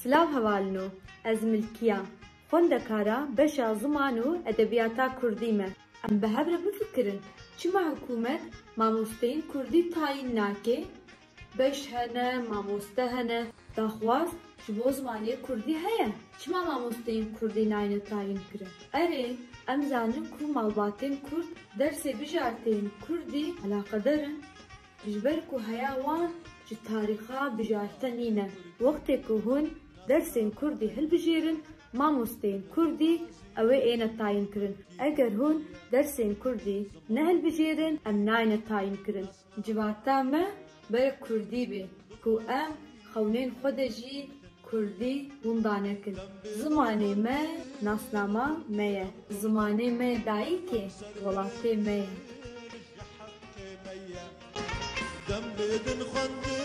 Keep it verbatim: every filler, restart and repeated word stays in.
Silav hevalino, ez Milkiya, xwendekara beşa ziman û edebiyata kurdî me. Em bi hev re bifikirin, çima hikûmet mamosteyên kurdî tayîn nake? Beş hene, mamoste hene, daxwaz ji bo zimanê kurdî heye. Çima mamosteyên kurdî nayne tayîn kirin? Erê, em zanin ku malbatên kurd dersê bijarteyên kurdî eleqedar in. Ji ber ku heya wan ji tarîxa bijarte nîne. Wextê ku hûn dersên kurdî hilbijêrin, mamosteyên kurdî ew ê êne tayîn kirin. Eger hûn dersên kurdî nehilbijêrin, em nayne tayîn kirin. Civata me ber kurdî bê ku em xewnên xwe de jî kurdî winda nekin. Zimanê me nasnama me ye. Zimanê me dayikê welatê me ye. Dem bidin xwendin